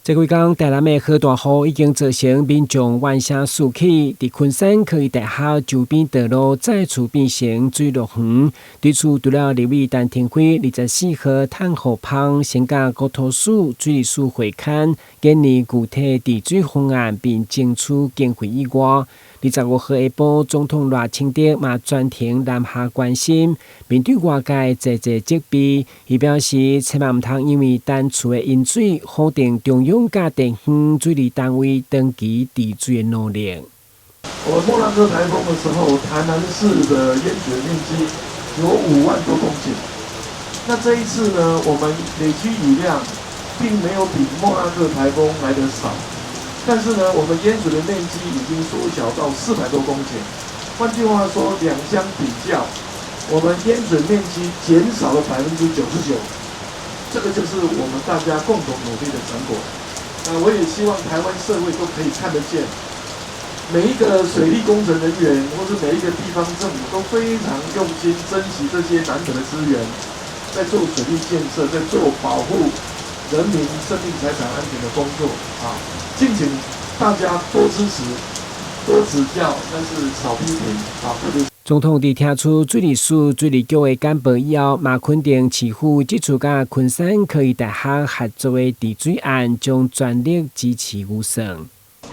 這幾工台南的豪大雨已經造成民眾怨聲四起，佇昆山科技大學周邊道路再次變成水樂園。對此，除了立委陳亭妃24號趁雨芳先佮國土署、水利署會勘，研擬具體治水方案，並爭取經費以外，25號下晡，總統賴清德嘛專程南下關心，面對外界濟濟責備，伊表示千萬毋通因為單次的淹水，否定中央佮地方水利單位長期治水的努力。我們莫拉克颱風的時候，台南市的淹水面積有5萬多公頃。那這一次呢，我們累積雨量並沒有比莫拉克颱風來得少，但是呢，我們淹水的面積已經縮小到400多公頃。換句話說，兩相比較，我們淹水面積減少了99%，這個就是我們大家共同努力的成果。那我也希望台灣社會都可以看得見，每一個水利工程人員，或是每一個地方政府都非常用心珍惜這些難得的資源，在做水利建設，在做保護人民生命財產安全的工作啊！敬請大家多支持、多指教，但是少批評啊！特別。總統佇聽取水利署、水利局的簡報以後，嘛肯定市府這次佮昆山科技大學合作的治水案，將全力支持預算。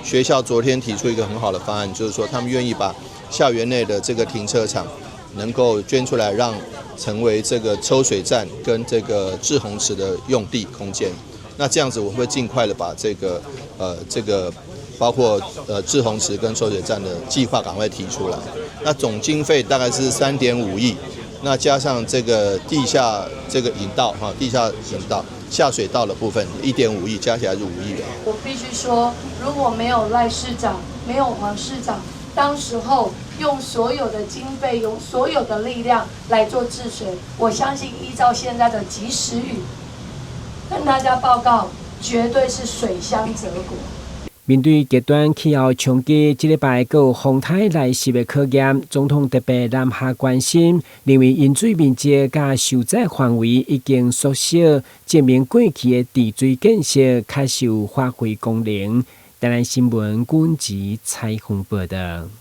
學校昨天提出一個很好的方案，就是說他們願意把校園內的這個停車場能夠捐出來，讓成為這個抽水站跟這個滯洪池的用地空間。那這樣子，我會盡快的把這個包括滯洪池跟抽水站的計劃趕快提出來。那總經費大概是3.5億，那加上這個地下這個引道哈，地下引道下水道的部分1.5億，加起來是5億元。我必須說，如果沒有賴市長，沒有黃市長，當時候用所有的經費，用所有的力量來做治水，我相信依照現在的及時雨，跟大家報告，絕對是水鄉澤國。面對極端氣候衝擊，這禮拜閣有風颱來襲的考驗，總統特別南下關心，認為淹水面積佮受災範圍已經縮小，證明過去的治水建設確實有發揮功能。台南新聞軍籍採訪報導。